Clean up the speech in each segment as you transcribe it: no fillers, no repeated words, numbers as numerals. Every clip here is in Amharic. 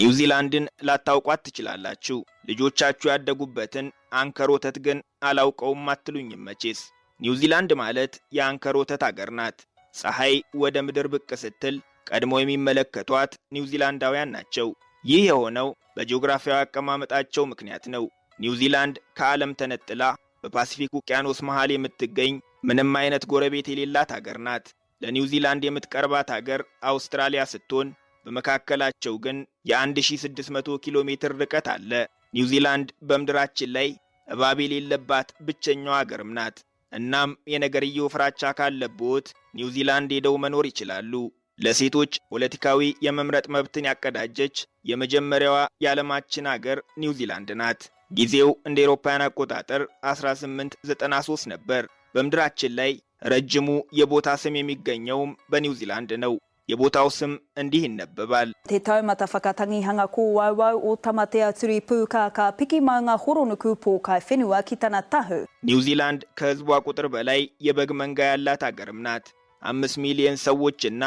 ኒውዚላንድን ላታውቋት ትችላላችሁ። ልጆቻችሁ ያደጉበትን አንከር ወተት ግን አላውቀውም አትሉኝም መቼስ። ኒውዚላንድ ማለት የአንከር ወተት አገር ናት። ፀሐይ ወደ ምድር ብቅ ስትል ቀድሞ የሚመለከቷት ኒውዚላንዳውያን ናቸው። ይህ የሆነው በጂኦግራፊያዊ አቀማመጣቸው ምክንያት ነው። ኒውዚላንድ ከዓለም ተነጥላ በፓሲፊክ ውቅያኖስ መሃል የምትገኝ፣ ምንም አይነት ጎረቤት የሌላት አገር ናት። ለኒውዚላንድ የምትቀርባት አገር አውስትራሊያ ስትሆን በመካከላቸው ግን የ1600 ኪሎ ሜትር ርቀት አለ። ኒውዚላንድ በምድራችን ላይ እባብ የሌለባት ብቸኛዋ አገርም ናት። እናም የነገርየው ፍራቻ ካለቦት ኒውዚላንድ ሄደው መኖር ይችላሉ። ለሴቶች ፖለቲካዊ የመምረጥ መብትን ያቀዳጀች የመጀመሪያዋ የዓለማችን አገር ኒውዚላንድ ናት። ጊዜው እንደ አውሮፓውያን አቆጣጠር 1893 ነበር። በምድራችን ላይ ረጅሙ የቦታ ስም የሚገኘውም በኒውዚላንድ ነው። የቦታው ስም እንዲህ ይነበባል። Te taumata whakatangihanga kōauau o Tamatea Turipūkākā piki maunga horonuku pōkai whenua ki tana tahu. ኒውዚላንድ ከህዝቧ ቁጥር በላይ የበግ መንጋ ያላት አገርም ናት። 5 ሚሊዮን ሰዎችና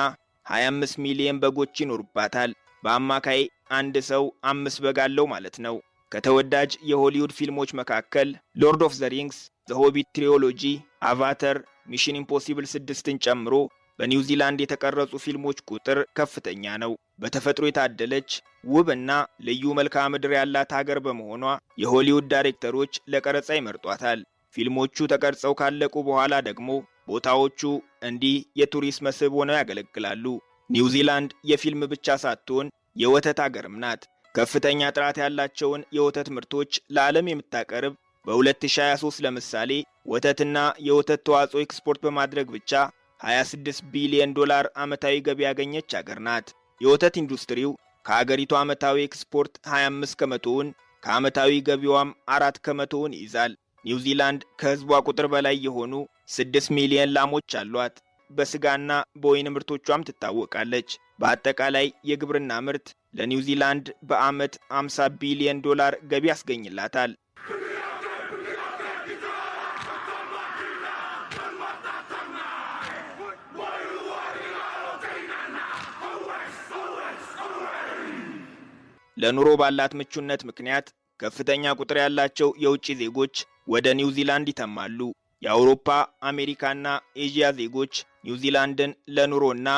25 ሚሊዮን በጎች ይኖሩባታል። በአማካይ አንድ ሰው 5 በግ አለው ማለት ነው። ከተወዳጅ የሆሊውድ ፊልሞች መካከል Lord of the Rings፣ The Hobbit trilogy፣ Avatar፣ Mission Impossible 6ን ጨምሮ በኒውዚላንድ የተቀረጹ ፊልሞች ቁጥር ከፍተኛ ነው። በተፈጥሮ የታደለች ውብና ልዩ መልክዓ ምድር ያላት ሀገር በመሆኗ የሆሊውድ ዳይሬክተሮች ለቀረጻ ይመርጧታል። ፊልሞቹ ተቀርጸው ካለቁ በኋላ ደግሞ ቦታዎቹ እንዲህ የቱሪስት መስህብ ሆነው ያገለግላሉ። ኒውዚላንድ የፊልም ብቻ ሳትሆን የወተት አገርም ናት። ከፍተኛ ጥራት ያላቸውን የወተት ምርቶች ለዓለም የምታቀርብ፣ በ2023 ለምሳሌ ወተትና የወተት ተዋጽኦ ኤክስፖርት በማድረግ ብቻ 26 ቢሊዮን ዶላር ዓመታዊ ገቢ ያገኘች አገር ናት። የወተት ኢንዱስትሪው ከአገሪቱ ዓመታዊ ኤክስፖርት 25 ከመቶውን፣ ከዓመታዊ ገቢዋም 4 ከመቶውን ይይዛል። ኒውዚላንድ ከሕዝቧ ቁጥር በላይ የሆኑ 6 ሚሊዮን ላሞች አሏት። በስጋና በወይን ምርቶቿም ትታወቃለች። በአጠቃላይ የግብርና ምርት ለኒውዚላንድ በዓመት 50 ቢሊዮን ዶላር ገቢ ያስገኝላታል። ለኑሮ ባላት ምቹነት ምክንያት ከፍተኛ ቁጥር ያላቸው የውጭ ዜጎች ወደ ኒውዚላንድ ይተማሉ። የአውሮፓ፣ አሜሪካና ኤዥያ ዜጎች ኒውዚላንድን ለኑሮና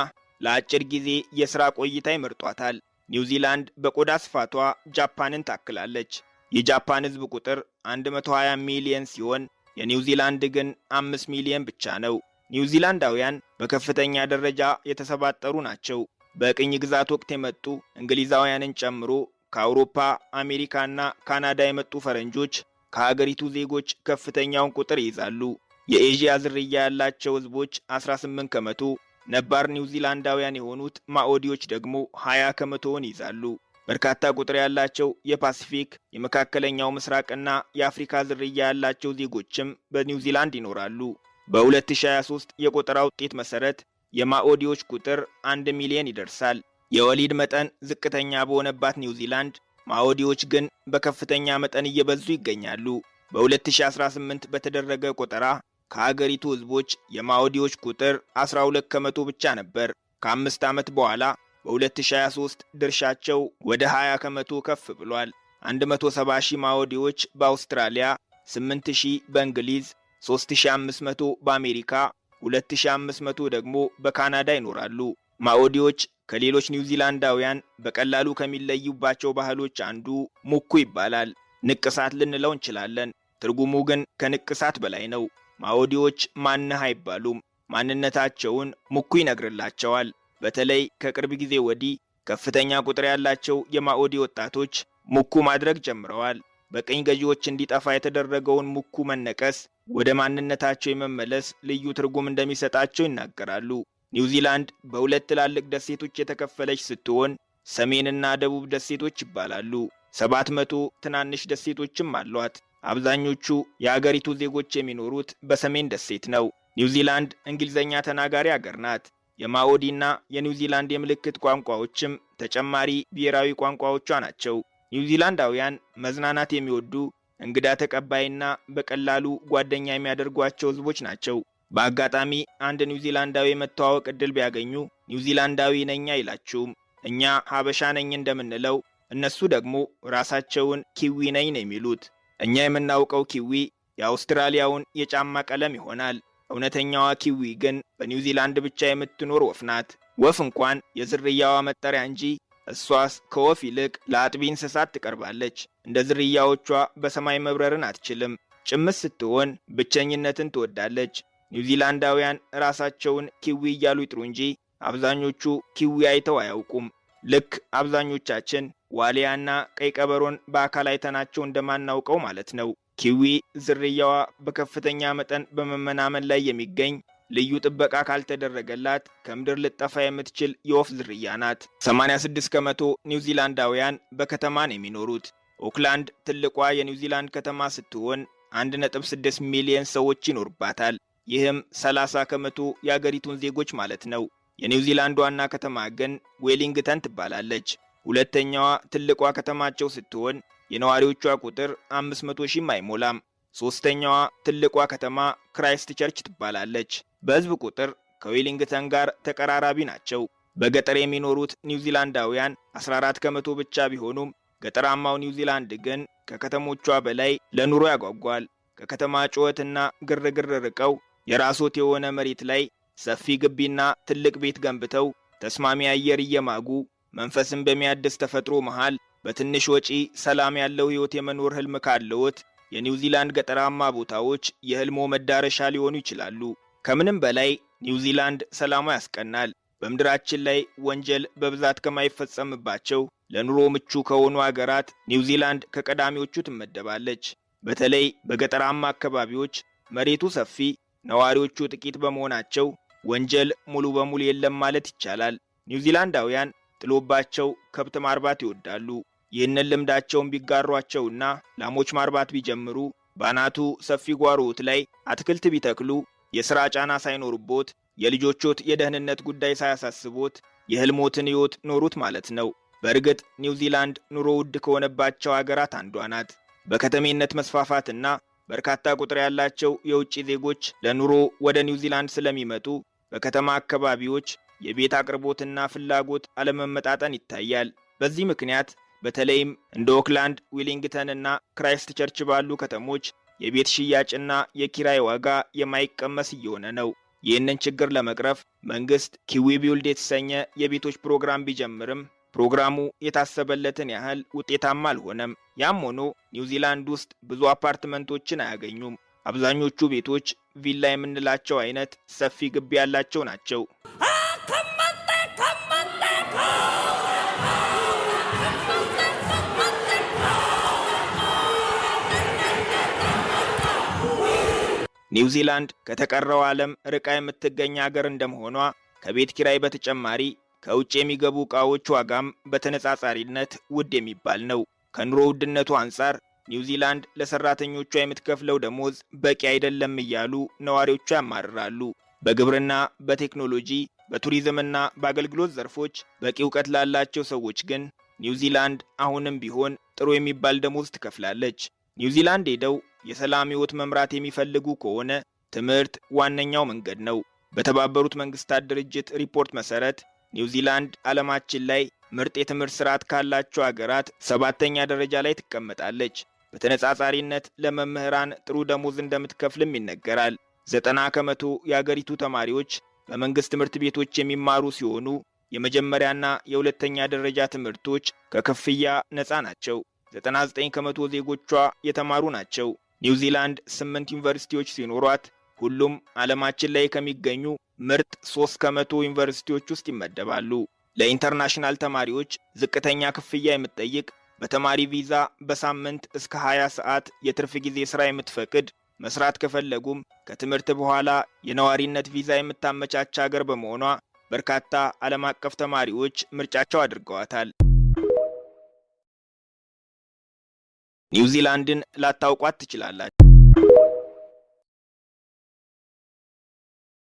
ለአጭር ጊዜ የሥራ ቆይታ ይመርጧታል። ኒውዚላንድ በቆዳ ስፋቷ ጃፓንን ታክላለች። የጃፓን ሕዝብ ቁጥር 120 ሚሊየን ሲሆን የኒውዚላንድ ግን 5 ሚሊየን ብቻ ነው። ኒውዚላንዳውያን በከፍተኛ ደረጃ የተሰባጠሩ ናቸው። በቅኝ ግዛት ወቅት የመጡ እንግሊዛውያንን ጨምሮ ከአውሮፓ፣ አሜሪካና ካናዳ የመጡ ፈረንጆች ከሀገሪቱ ዜጎች ከፍተኛውን ቁጥር ይይዛሉ። የኤዥያ ዝርያ ያላቸው ሕዝቦች 18%፣ ነባር ኒውዚላንዳውያን የሆኑት ማኦዲዎች ደግሞ 20 ከመቶውን ይይዛሉ። በርካታ ቁጥር ያላቸው የፓሲፊክ፣ የመካከለኛው ምስራቅና የአፍሪካ ዝርያ ያላቸው ዜጎችም በኒውዚላንድ ይኖራሉ። በ2023 የቆጠራ ውጤት መሰረት የማኦዲዎች ቁጥር 1 ሚሊዮን ይደርሳል። የወሊድ መጠን ዝቅተኛ በሆነባት ኒውዚላንድ ማኦዲዎች ግን በከፍተኛ መጠን እየበዙ ይገኛሉ። በ2018 በተደረገ ቆጠራ ከሀገሪቱ ሕዝቦች የማኦዲዎች ቁጥር 12% ብቻ ነበር። ከ5 ዓመት በኋላ በ2023 ድርሻቸው ወደ 20% ከፍ ብሏል። 170 ሺህ ማኦዲዎች በአውስትራሊያ፣ 8 ሺህ በእንግሊዝ፣ 3500 በአሜሪካ፣ 2500 ደግሞ በካናዳ ይኖራሉ። ማኦዲዎች ከሌሎች ኒውዚላንዳውያን በቀላሉ ከሚለዩባቸው ባህሎች አንዱ ሙኩ ይባላል። ንቅሳት ልንለው እንችላለን። ትርጉሙ ግን ከንቅሳት በላይ ነው። ማኦዲዎች ማነህ አይባሉም። ማንነታቸውን ሙኩ ይነግርላቸዋል። በተለይ ከቅርብ ጊዜ ወዲህ ከፍተኛ ቁጥር ያላቸው የማኦዲ ወጣቶች ሙኩ ማድረግ ጀምረዋል። በቅኝ ገዢዎች እንዲጠፋ የተደረገውን ሙኩ መነቀስ ወደ ማንነታቸው የመመለስ ልዩ ትርጉም እንደሚሰጣቸው ይናገራሉ። ኒውዚላንድ በሁለት ትላልቅ ደሴቶች የተከፈለች ስትሆን ሰሜንና ደቡብ ደሴቶች ይባላሉ። 700 ትናንሽ ደሴቶችም አሏት። አብዛኞቹ የአገሪቱ ዜጎች የሚኖሩት በሰሜን ደሴት ነው። ኒውዚላንድ እንግሊዝኛ ተናጋሪ አገር ናት። የማኦዲና የኒውዚላንድ የምልክት ቋንቋዎችም ተጨማሪ ብሔራዊ ቋንቋዎቿ ናቸው። ኒውዚላንዳውያን መዝናናት የሚወዱ፣ እንግዳ ተቀባይና በቀላሉ ጓደኛ የሚያደርጓቸው ህዝቦች ናቸው። በአጋጣሚ አንድ ኒውዚላንዳዊ የመተዋወቅ ዕድል ቢያገኙ ኒውዚላንዳዊ ነኝ አይላችሁም። እኛ ሀበሻ ነኝ እንደምንለው እነሱ ደግሞ ራሳቸውን ኪዊ ነኝ ነው የሚሉት። እኛ የምናውቀው ኪዊ የአውስትራሊያውን የጫማ ቀለም ይሆናል። እውነተኛዋ ኪዊ ግን በኒውዚላንድ ብቻ የምትኖር ወፍ ናት። ወፍ እንኳን የዝርያዋ መጠሪያ እንጂ እሷስ ከወፍ ይልቅ ለአጥቢ እንስሳት ትቀርባለች። እንደ ዝርያዎቿ በሰማይ መብረርን አትችልም። ጭምት ስትሆን ብቸኝነትን ትወዳለች። ኒውዚላንዳውያን ራሳቸውን ኪዊ እያሉ ይጥሩ እንጂ አብዛኞቹ ኪዊ አይተው አያውቁም። ልክ አብዛኞቻችን ዋሊያና ቀይ ቀበሮን በአካል አይተናቸው እንደማናውቀው ማለት ነው። ኪዊ ዝርያዋ በከፍተኛ መጠን በመመናመን ላይ የሚገኝ፣ ልዩ ጥበቃ ካልተደረገላት ከምድር ልትጠፋ የምትችል የወፍ ዝርያ ናት። 86% ኒውዚላንዳውያን በከተማ ነው የሚኖሩት። ኦክላንድ ትልቋ የኒውዚላንድ ከተማ ስትሆን 1.6 ሚሊዮን ሰዎች ይኖሩባታል። ይህም 30% የአገሪቱን ዜጎች ማለት ነው። የኒውዚላንድ ዋና ከተማ ግን ዌሊንግተን ትባላለች። ሁለተኛዋ ትልቋ ከተማቸው ስትሆን የነዋሪዎቿ ቁጥር 500 ሺህም አይሞላም። ሶስተኛዋ ትልቋ ከተማ ክራይስት ቸርች ትባላለች። በሕዝብ ቁጥር ከዌሊንግተን ጋር ተቀራራቢ ናቸው። በገጠር የሚኖሩት ኒውዚላንዳውያን 14% ብቻ ቢሆኑም ገጠራማው ኒውዚላንድ ግን ከከተሞቿ በላይ ለኑሮ ያጓጓል። ከከተማ ጩኸትና ግርግር ርቀው የራስዎት የሆነ መሬት ላይ ሰፊ ግቢና ትልቅ ቤት ገንብተው ተስማሚ አየር እየማጉ መንፈስን በሚያድስ ተፈጥሮ መሃል በትንሽ ወጪ ሰላም ያለው ሕይወት የመኖር ህልም ካለዎት የኒውዚላንድ ገጠራማ ቦታዎች የህልሞ መዳረሻ ሊሆኑ ይችላሉ። ከምንም በላይ ኒውዚላንድ ሰላሟ ያስቀናል። በምድራችን ላይ ወንጀል በብዛት ከማይፈጸምባቸው፣ ለኑሮ ምቹ ከሆኑ አገራት ኒውዚላንድ ከቀዳሚዎቹ ትመደባለች። በተለይ በገጠራማ አካባቢዎች መሬቱ ሰፊ፣ ነዋሪዎቹ ጥቂት በመሆናቸው ወንጀል ሙሉ በሙሉ የለም ማለት ይቻላል። ኒውዚላንዳውያን ጥሎባቸው ከብት ማርባት ይወዳሉ። ይህንን ልምዳቸውን ቢጋሯቸውና ላሞች ማርባት ቢጀምሩ፣ ባናቱ ሰፊ ጓሮዎት ላይ አትክልት ቢተክሉ፣ የሥራ ጫና ሳይኖርቦት፣ የልጆቾት የደህንነት ጉዳይ ሳያሳስቦት የህልሞትን ሕይወት ኖሩት ማለት ነው። በእርግጥ ኒውዚላንድ ኑሮ ውድ ከሆነባቸው አገራት አንዷ ናት። በከተሜነት መስፋፋትና በርካታ ቁጥር ያላቸው የውጭ ዜጎች ለኑሮ ወደ ኒውዚላንድ ስለሚመጡ በከተማ አካባቢዎች የቤት አቅርቦትና ፍላጎት አለመመጣጠን ይታያል። በዚህ ምክንያት በተለይም እንደ ኦክላንድ፣ ዊሊንግተን እና ክራይስት ቸርች ባሉ ከተሞች የቤት ሽያጭና የኪራይ ዋጋ የማይቀመስ እየሆነ ነው። ይህንን ችግር ለመቅረፍ መንግስት KiwiBuild የተሰኘ የቤቶች ፕሮግራም ቢጀምርም ፕሮግራሙ የታሰበለትን ያህል ውጤታማ አልሆነም። ያም ሆኖ ኒውዚላንድ ውስጥ ብዙ አፓርትመንቶችን አያገኙም። አብዛኞቹ ቤቶች ቪላ የምንላቸው አይነት ሰፊ ግቢ ያላቸው ናቸው። ኒውዚላንድ ከተቀረው ዓለም ርቃ የምትገኝ አገር እንደመሆኗ ከቤት ኪራይ በተጨማሪ ከውጭ የሚገቡ ዕቃዎች ዋጋም በተነጻጻሪነት ውድ የሚባል ነው። ከኑሮ ውድነቱ አንጻር ኒውዚላንድ ለሰራተኞቿ የምትከፍለው ደሞዝ በቂ አይደለም እያሉ ነዋሪዎቿ ያማርራሉ። በግብርና፣ በቴክኖሎጂ፣ በቱሪዝምና በአገልግሎት ዘርፎች በቂ እውቀት ላላቸው ሰዎች ግን ኒውዚላንድ አሁንም ቢሆን ጥሩ የሚባል ደሞዝ ትከፍላለች። ኒውዚላንድ ሄደው የሰላም ሕይወት መምራት የሚፈልጉ ከሆነ ትምህርት ዋነኛው መንገድ ነው። በተባበሩት መንግስታት ድርጅት ሪፖርት መሰረት ኒውዚላንድ ዓለማችን ላይ ምርጥ የትምህርት ስርዓት ካላቸው አገራት ሰባተኛ ደረጃ ላይ ትቀመጣለች። በተነጻጻሪነት ለመምህራን ጥሩ ደሞዝ እንደምትከፍልም ይነገራል። 90% የአገሪቱ ተማሪዎች በመንግስት ትምህርት ቤቶች የሚማሩ ሲሆኑ የመጀመሪያና የሁለተኛ ደረጃ ትምህርቶች ከክፍያ ነፃ ናቸው። 99% ዜጎቿ የተማሩ ናቸው። ኒውዚላንድ ስምንት ዩኒቨርሲቲዎች ሲኖሯት ሁሉም ዓለማችን ላይ ከሚገኙ ምርጥ 3% ዩኒቨርሲቲዎች ውስጥ ይመደባሉ። ለ international ተማሪዎች ዝቅተኛ ክፍያ የምትጠይቅ፣ በተማሪ ቪዛ በሳምንት እስከ 20 ሰዓት የትርፍ ጊዜ ሥራ የምትፈቅድ፣ መስራት ከፈለጉም ከትምህርት በኋላ የነዋሪነት ቪዛ የምታመቻች ሀገር በመሆኗ በርካታ ዓለም አቀፍ ተማሪዎች ምርጫቸው አድርገዋታል። ኒውዚላንድን ላታውቋት ትችላላችሁ።